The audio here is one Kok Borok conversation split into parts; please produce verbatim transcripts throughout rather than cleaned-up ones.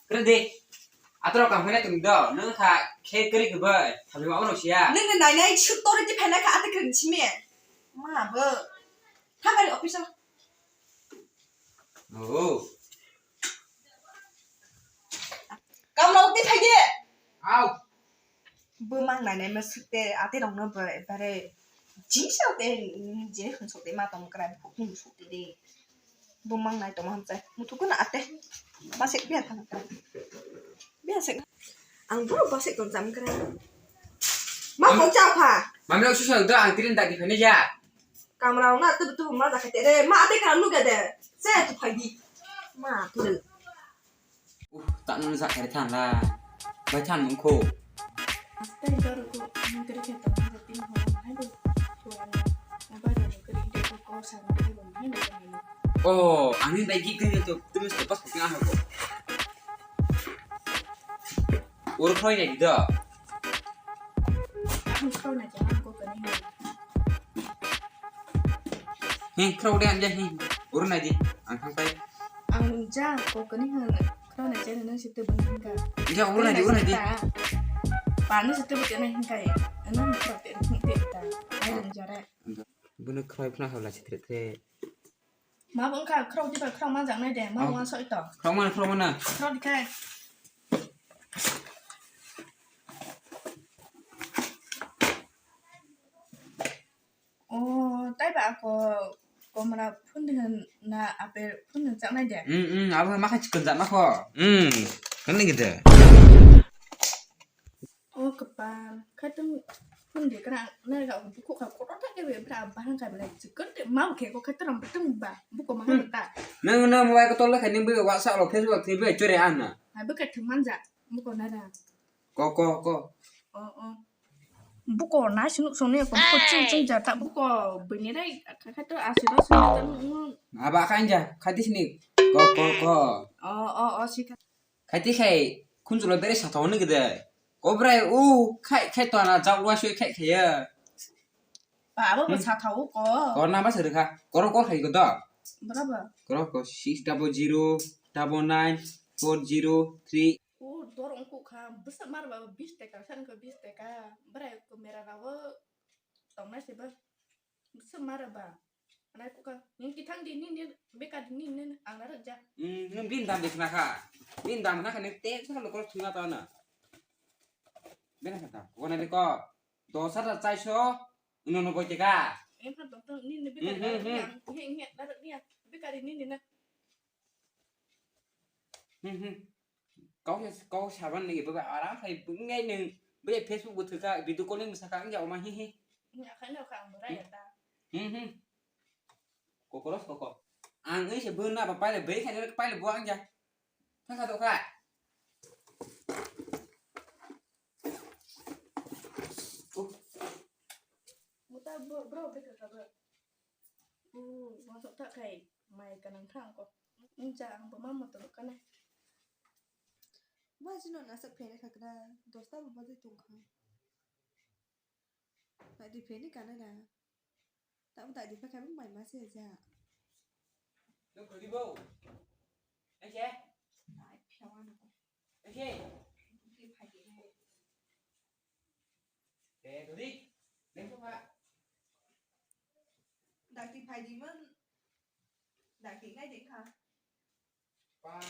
Kwrwi di. Atorok kaham khe nai tongdi do. Nwng kha khe kwrwi kwbai. Thamni ma ono siya. Nwng ni nainai suk tori ti phainai kha ate kwrwi simi. Ma bo. Thamari office o. Oh. Kamla ukti phaidi. Au. Bumang nainai ma sukte ate rokno bo bare jisa te je hwn sokte ma tong kra bukung sokte de. Bumang nai tong hamse. Mutuku na ate. Basek biya thang kra. Biya sek. Ang bro basek tong jam kra. Ma ko cha pha. Mami rok susa do ang tirin dagi phani ya. Kamra na tu tu ma da khate re. Ma ate kra nu ga de. Se tu phaidi. Ma tu. Uh, tak nang zak kari than la. Bai than mung kho. Tei doro ko mung kari khe tong na tin ho hai bo. Ko ano. Mobile ro kari de ko ko sa na ko hai bo. Oh, ani bai gik kari to tu mesti pas ko kya ho. Ur khoi nai do. Ang khoi na jang ko kani. Hi, khro de anja hi. Ur nai di. Ang khang tai. Ang ja ko kani ha. Khro na jang nang situ bang hingka. Ja ur nai di, ur nai di. Pa no situ bang hingka. Ano khro te hingte ta. Ai dong jare. Buno khro phna hawla sitre tre. Ma bang kha khro di ba khro ma jang nai de. Ma bang soi to. Khro ma, khro ma na. Khro di khai. Oh, tai ba ako komra phun di na apel phun di chak nai de. Hmm, hmm, abo ma kha chikon jat ma kho. Hmm, kan ni gede. Oh, kepal. Khatung phun di kena nai ga buku ka kotor ta ke bra bahang ka bra chikon de ma ke ko khatung ram tung ba. Buku ma ta. Nang na mobile ko tol kha ning bi WhatsApp lo Facebook ti bi chore ana. Ai buka thum manja. Buku na da. Ko, ko, ko. Oh, oh. Buko na sinu sunu ko buko chung chung jata buko bini rai kha to asiro sunu ta nung. Aba kanja khati sini. Ko, ko, ko. Oh, oh, oh, sika. Khati khai khunjulo bere satho ni gede. Ko brai u khai khai to na jak wa sui khai khai ya. Ba abo bo satho ko. Ko na ba sari kha. Koro ko khai ko do. Bra ba. Koro ko six double zero double nine four zero three. O dor ongkuk kha, bwswk mar ba bis taka, san kha bis taka, bwrai ko mera rao tongnai se ba, bwswk mar ba, nai kuk kha, nini kithang di, nini bekar di, nini, ang na rwkjak. Hmm, nini bini dam de khna kha, bini dam khna kha, nini tek sa lokro thwngna ta na, bena kha ta, wana de ko, dos hajar chaiso, uno no boi taka. Em kha tong tong, nini bekar, hmm, hmm, hmm, ang, nge, nge, na rwk niya, bekar di, nini na. Hmm, hmm. Kau se, kau saban ni ibu aram khai bungai nung. Bai Facebook bu thuka, video calling saka ang ya oma hi hi. Ni akhai no khang bura ya ta. Hmm, hmm. Kokoro koko. Ang ini se bun na ba paile bai khai paile buang ja. Thang kha to kha. Muta bro, bro, beka ka bro. U, masuk tak kai. Mai kanang thang ko. Nung cha ang bama motor kana. Ba jino nasak phene khakra, dosta bo bajai tong kha. Dati phene kana da. Tabu dati phakha mai ma se ja. Lo khodi bo. Ese. Ai phawa na ko. Ese. Ki phai. Eh, tadi. Neng tu, Pak. Dak ti phai di man. Dak ti ngai di kha. Pa,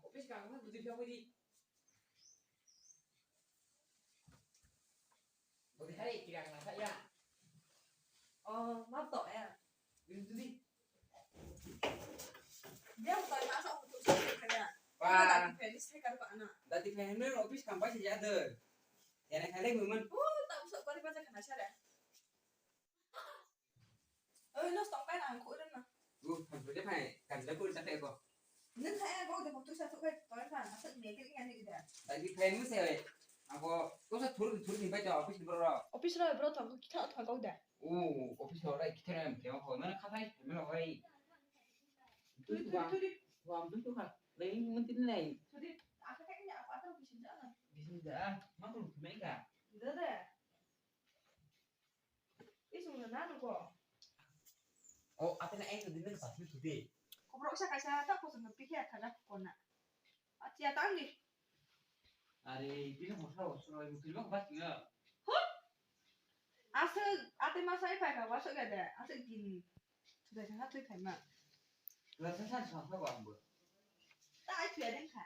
office ka ngai tu di kha di. Bagi hari tiga kena saya. Oh, maaf toh ya. Duduk, duduk. Dia bukan masuk untuk saya kaya. Wah. Kita tadi finish saya kan Pak anak. Tadi finish office kan pasti ada. Ya nak kali memang. Oh, tak usah kali baca kena cara. Oh, no stop kan aku udah nah. Uh, hampir dia pakai kan dia pun sampai kok. Nang hai ang kau dah waktu satu kai, kau kan asal ni kiri kan ni dah. Tadi finish saya. Aku kau satu turun turun ni baca office ni bro. Office lah bro, tak kita tak kau dah. Oh, office lo rai kithera em kemo ko mana khatai kemo lo rai. Tui, tui, tui. Wa am tu kha. Lai mun tin lai. Tui, aka kai ni apa apa bisin jana. Bisin ja. Ma ko me ga. Dada. Isung na nanu ko. Oh, apa na ai tu din ka tu tu de. Borok sa kaisa ta kosom no pikhe thana kona. Atia tangni. Are, bini mosla o sura, bini bak bak ya. Huh? Aswk, ate masa ipai ka wasuk ya de, aswk gini. Thudai thangkha twi phaima. Thudai thangkha thangkha ba ambo. Ta ai thuya dengkha.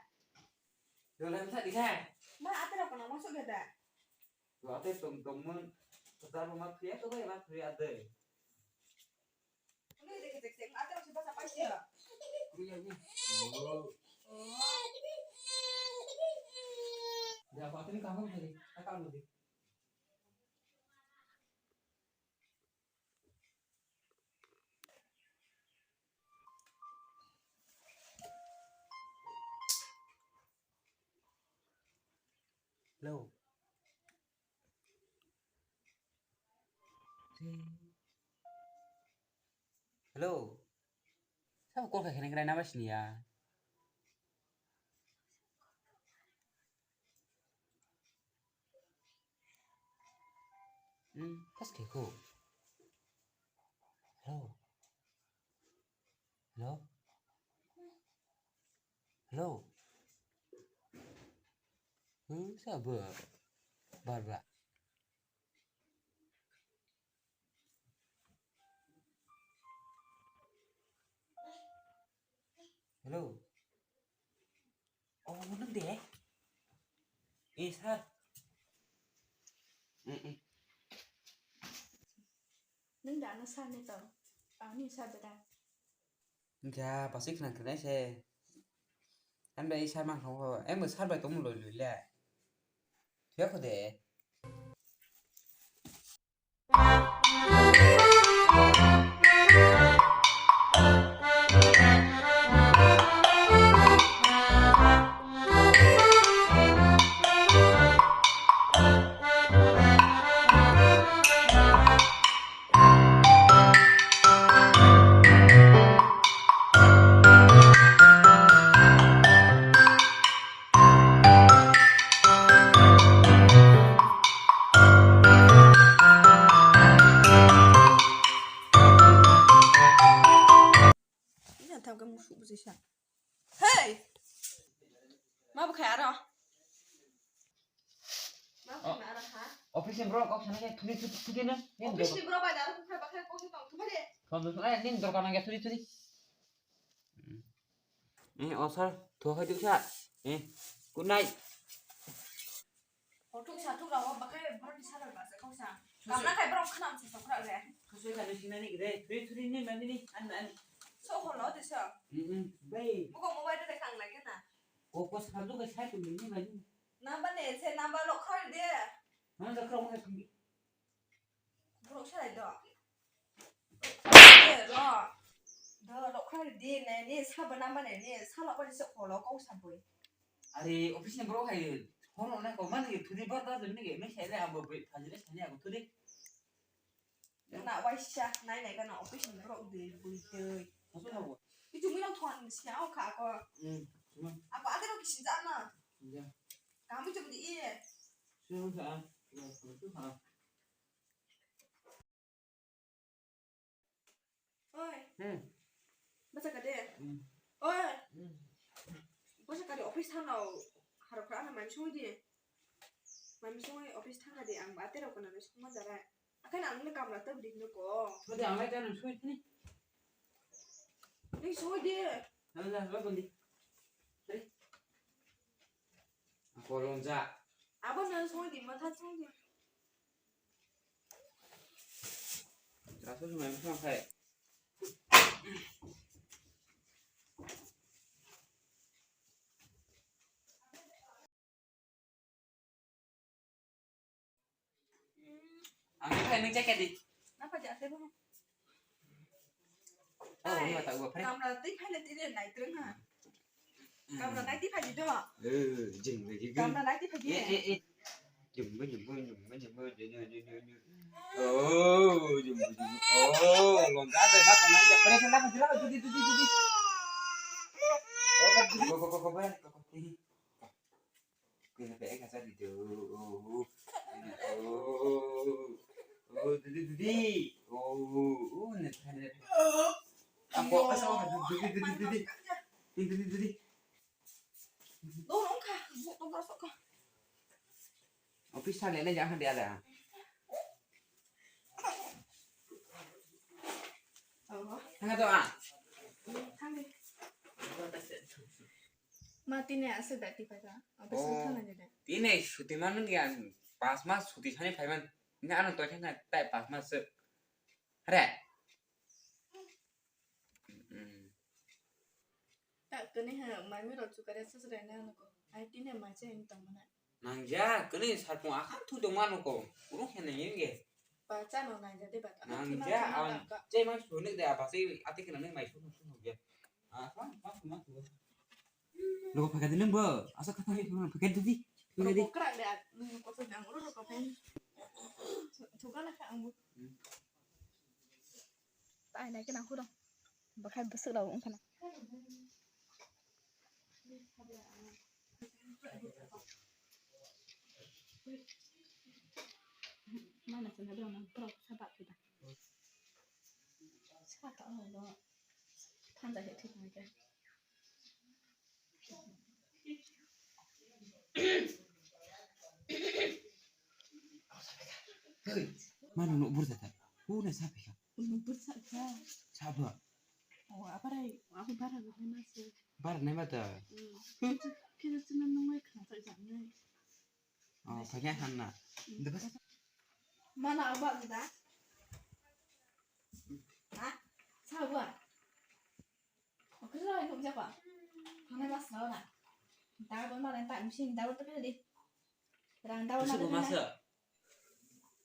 Thudai thangkha dikha. Ma ate rok kono wasuk ya de. Thudai tong tong mun. Thudai ma thuya to bai ma thuya de. Uli de kete kete ate rok basa paisi ya. Kuya ni. Oh. Oh. Ya, apa tadi kamu tadi? Kakak lu di. Hello. Hello. Sabo call khai kheneng krai nama sini ya. Hmm, kas khe ko. Hello. Hello. Hello. Hmm, sabo. Bar bar. Hello. Oh, nwng de? Eh, sir. Eh, eh. Nwng da ano sir ni tong? Ani sir da. Hwnkhe pasik khna khna se. Ani bai sir mang thangkho. Emo sir bai tongmo loi loi le. Thuya kho de. Ina thamka musuk bujisa. Hey! Ma bukhai aro. Ma bukhai aro ha? Office ni borok kok sana khe thudi thudi thudi na. Office ni borok bai daro bukhai bakhai kok se tong thumare. Thum thum ai nin dorkar nang thudi thudi. Eh, oh, sir, thua khai duksa. Eh, good night. Othuk sathuk rao bakhai borok ni sara basa kok sa. Kamna khai borok khna msa sokra re. Khasui khani sinani re, thuri thuri ni mani ni, an, an. So holo de sa. Mm, mm, bai. Buko mobile de kang lai kena. Ko, ko salu ke sai tu ni mani. Number ne, se number lo khar de. Mana da kro mo. Borok salai do. Ro. Do, ro khna di ne, ni sabo namba ne, ni sala bani se kholo kok saboi. Are, office ni borok hai, hono na ko mani thudi bar da ni ge, me sai le abo be, phajile sani abo thudi. Na waisa, nai nai gana office ni borok de, bui de. Aso na bo. Itu mi nang thon sia o kha ko. Hmm, cuma. Ako ade ro kisi jana. Ya. Kami cuma di iye. Cuma sa. Ya, itu ha. Oi. Hmm. Bacha kade. Hmm. Oi. Hmm. Bacha kade office thana harap khana mai soi di. Mai soi office thana di ang ba tero kana suma jara. Akan ang ne kamra tab di no ko. Ode ang lai kana soi di. Ni soi di. Hala la kondi. Ako lonja. Abo na soi di, matha soi di. Aso sumai msang khai. Ang khai nung jacket di. Napa jacket mo? Oh, ini mata gua pre. Kamra tei phai le tiri nai treng ha. Kamra nai tei phai di do. Eh, jing lagi. Kamra nai tei phai di. Eh, eh, eh. Jing, jing, jing, jing, jing, jing, jing, jing, jing. Oh, jing, jing, jing. Oh, lonja de ba kana ya. Pre pre la ka jila ka judi judi judi. Oh, ka judi ko ko ko ko ko. Kena pe eka sa di do. Oh, oh, oh, dudi, dudi. Oh, oh, ne, ne. Ang bo asa wa didi didi didi. Didi didi didi. Dong dong kha, bo to borok kha. Office sa le le jang dia da. Oh. Thang to a. Thang de. Ma tini asa da ti pai ka. Office thang na de. Tini suti man nung ya. Pas mas suti sani pai man. Nga ano to thang tai pas mas se. Hare. Mm. Ta kani ha mai mi ro chukare sa sa na no ko. Ai tini mai che in tong mana. Nangja, kani sarpung akhang thu tong mano ko. Uru khe nang yenge. Ba cha no nangja de ba. Nangja, ang che man su ne de apa sei ati kena ne mai su su ge. Ah, sa ma su ma su. Lo phaga de nang bo. Asa kata ni phaga de di. Phaga de. Ko kra de at. Ko so jang uru ko pen. Thuka na kha ang. Tai nai kena huro. Bakhai bwswk rok wngkha na. Mana chana dong nang borok sa bak khe da. Sa ta o lo. Thanda he thik nang khe. Mano nuk bursa ta. Huna sa pika. Nuk bursa ta. Sabo. Oh, apa rai? Aku bara nuk nai masa. Bara nai mata. Hmm. Kita cina nunggu kerja jangan. Oh, pakai hana. Dapat. Mana abak da? Ha? Sabo. Oke, so, nung siapa? Mana mas lo na? Dapat mana tak mesti dapat tapi di. Rang dapat mana?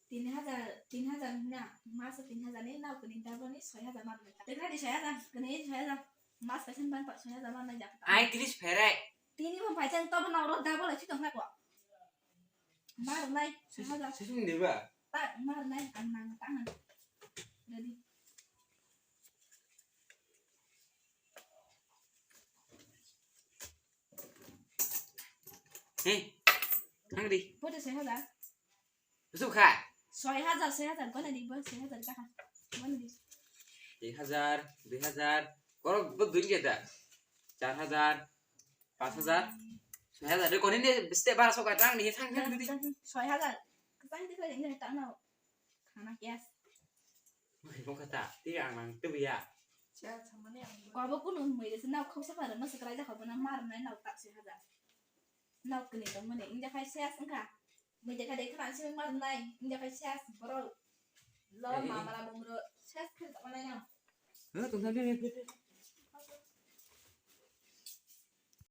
Tin hajar, tin hajar na, masa tin hajar ni, na kuni dapat ni soi hajar mana? Tengah di soi hajar, kuni soi hajar. Mas pasan ban pak soi hajar mana jak? Ai, tris pere. Tini pun pasan to na oro dapat lagi dong na ko. Mar nai, soi hajar. Sesung deba. Tak, mar nai, ang nang tangan. Jadi. Hei, hang di. Bote soi hajar. Busuk kha. Soi hajar, soi hajar, gona di, bo soi hajar kha. Gona di. Ek hajar, dui hajar. Korok bo dui jeda. Char hajar, pas hajar, soi hajar. De koni ne biste bara sok atang ni thang thang di. Soi hajar. Kasang di kha ini tak nau. Khana kias. Mai mo kata, ti ang nang tu ya. Cha chamani ang. Ko bo kunu mui de na khausa para mas krai ja ko na mar na na tak soi hajar. Na kuni to mane inja khai ses angka. Mui de kha de khana si mar nai inja khai ses bro. Lo ma mara bongro ses khir ta mana na. Ha tong thang de.